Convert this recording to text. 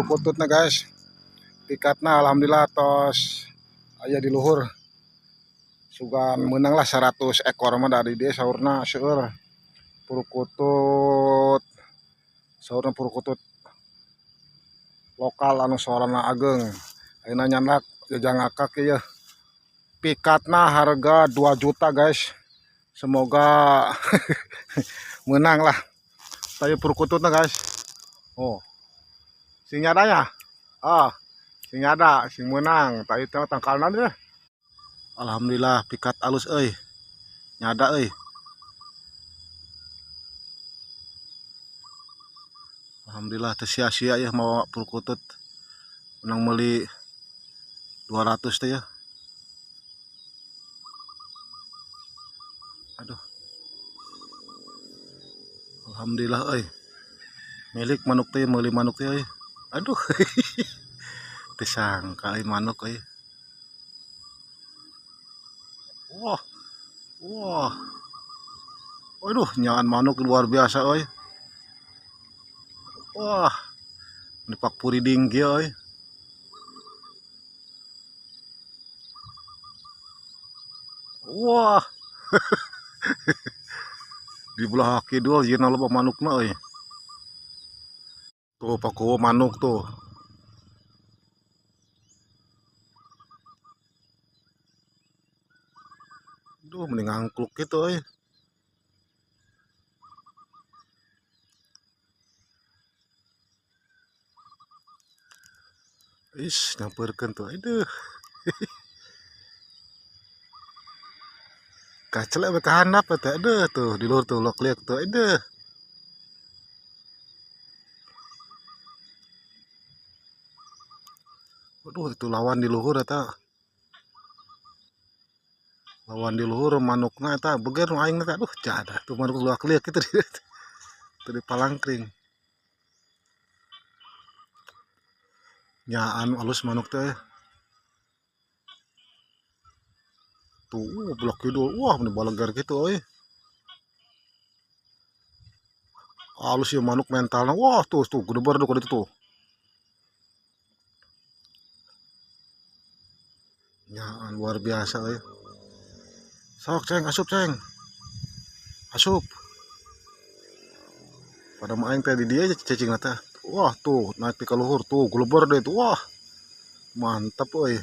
Purukututna, guys. Pikatna alhamdulillah tos aya di luhur. Sugan menang lah 100 ekor mah dari dia saurna seueur. Purukutut saurna purukutut lokal anu suarana ageng. Ayeuna nyandak jajang ngakak ieu. Pikatna harga 2 juta, guys. Semoga menang lah. Tayo purukututna, guys. Oh. Sing nyadanya. Ah, sing nyada, sing menang. Tadi teh tangkalna deh. Alhamdulillah pikat alus euy. Nyada euy. Alhamdulillah teu sia-sia ya mawa purukutut. Menang meuli 200 teh ya. Aduh. Alhamdulillah euy. Milik manuk teh, meuli manuk teh euy. Aduh. Teu sangka euy manuk euy. Wah. Wah. Waduh, nyaan manuk luar biasa euy. Wah. Nepak puriding kieu euy. Wah. Di belah kidul yeuna loba manukna euy. Tuh paku manuk tuh. Duh, mending ngangkluk gitu euy. Is, nyamperkeun tuh. Aduh. Kacelek we ka handap teh. Aduh tuh di luhur tuh lok liak tuh. Aduh. Waduh, itu lawan di luhur eta. Lawan di luhur manukna eta beger nu aing teh. Aduh, jadah tuh manuk luak liak kitu di. Tuh di palangkring. Nyaan alus manuk teh. Tuh, blok kidul. Wah, meni balegar gitu euy. Alus ya manuk mentalna. Wah, tuh tuh gedebar tuh itu tuh. Nyaan luar biasa euy. Sok ceng, asup ceng. Asup. Pada mah aing teh di dieu aja cacing teh. Wah, tuh naik di ka luhur tuh gelebar deh tuh. Wah. Mantap euy.